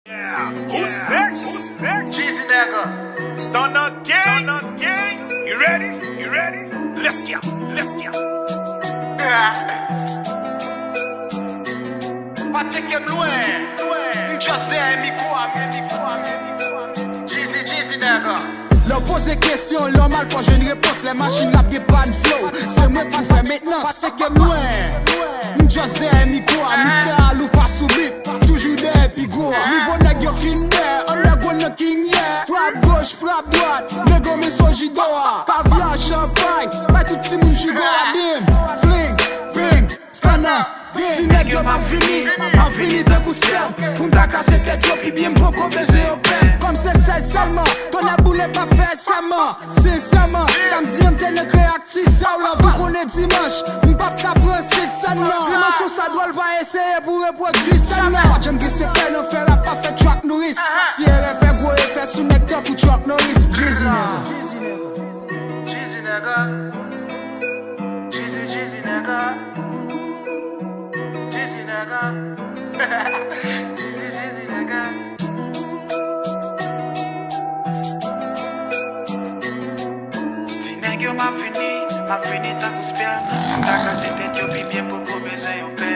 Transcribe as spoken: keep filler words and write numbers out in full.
Yeah. Who's next? Who's next? Jeezy nègre. Stunna Gang. Stunna Gang. You ready? You ready? Let's go. Let's go. Pa teke m lwen. M just dèyè mikwo a. Jeezy, Jeezy nègre. Lè w poze kesyon, lè w mal fò jwenn repons, lè machin rap gen pàn flow. Se mwen k pou fè mentnans. Pa teke m lwen. M just dèyè mikwo a, Mister Alou pa sou beat. Toujou dèyè pi gwo a. Nivo nèg yo kin dèyè, anndan gwo nan king yeah. Frap goch, frap dwat, nego men so jido a. Kavya, chanpay, bay tout timoun jigo a dim. Fling, fling, stunna, bing. Di nèg yo m ap vini, m ap vini tankou stèm. Pou m ta kase tèt yo pi byen, m poko bezwen yo pè m. Kòm se sèz sèlman, tonnè boule pa fè sèman. Sensèman, samdi an m te nan kreatif sa w lan. Tou konnen dimanch, m p ap ka pran sit sèn nan. Dimansyon sa dwòl, pa eseye pou repwodui sèn nan. Pa janm gen sekrè nan fè rap, pa fè track nouris. Ti erè fè gwo efè sou nèg tankou Chuck Norris. Jeezy nègre. Jeezy nègre. Jeezy, Jeezy nègre. Jeezy nègre. Jeezy, Jeezy nègre. Di nèg yo m ap vini, m ap vini tankou spèm. M ta kase tèt yo pi byen, poko bezwen yo pè.